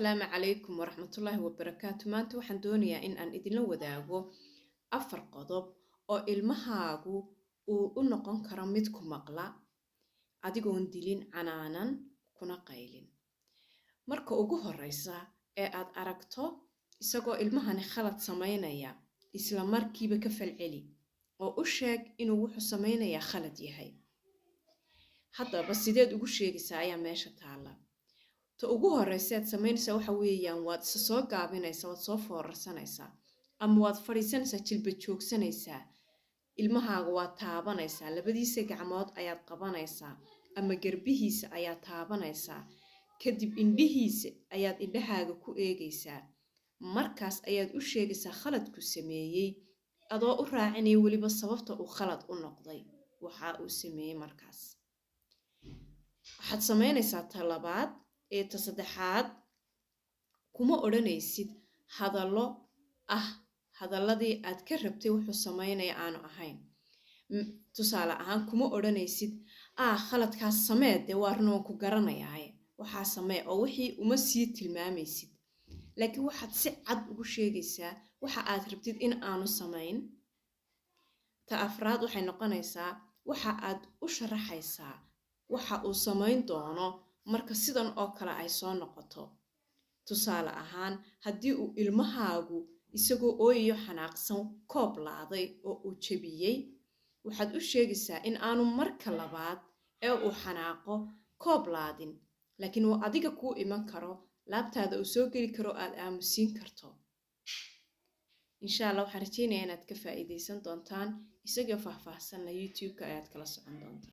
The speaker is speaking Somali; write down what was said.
Asalaamu calaykum waraxmatullaahi wabarakaatu. Maanta waxaan doonayaa in aan idinla wadaago 4 qodob oo ilmahaagu uu u noqon karo mid ku maqla adigoon dilin, canaanan, kuna qaylin. Marka ugu horeysa ee aad aragto isagoo ilmahani khalad samaynaya, isla markiiba ka falceli oo u sheeg inuu wuxuu samaynayaa khalad yahay. Haddaba sideed ugu sheegaysaa ayaa meesha taalla. Ta ugu horeysa aad samaynaysaa waxa weeyaan waad isa soo gaabinaysaa, waad soo foorarsanaysaa ama waad fadhiisanaysaa, jilba joogsanaysaa. Ilmahaaga waad taabanaysaa, labadiisa gacmood ayaad qabanaysaa ama garbihiisa ayaad taabanaysaa. Kadib indhihiisa ayaad indhahaaga ku eegaysaa. Markaas ayaad u sheegaysaa khaladku sameeyey, adoo u raacinaya weliba sababta uu khalad u noqday waxa uu sameeyey. Markaas waxaad samaynaysaa ta labaad ee ta saddexaad. Kuma odhanaysid hadallo ah hadalladii aad ka rabtay wuxuu samaynaya aanu ahayn. Tusaale ahaan, kuma odhanaysid "Khaladkaas samee, dee waa run, waan ku garanayaaye, waxaa samee," oo wixii uma sii tilmaamaysid, laakiin waxaad si cad ugu sheegaysaa waxa aad rabtid in aanu samayn. Ta afraad waxay noqonaysaa waxa aad u sharaxaysaa waxa uu samayn doono marka sidan oo kale ay soo noqoto. Tusaale ahaan, haddii uu ilmahaagu isagoo ooyayo xanaaqsan koob laaday oo uu jebiyey, waxaad u sheegaysaa in aanu marka labaad ee uu xanaaqo koob laadin, laakiin uu adiga kuu iman karo, laabtaada uu soo geli karo, aad aamusiin karto. Insha Allah waxaan rajeynayaa inaad ka faa'iidaysan doontaan. Isagoo faahfaahsanna YouTube-ka ayaad kala socon doontaan.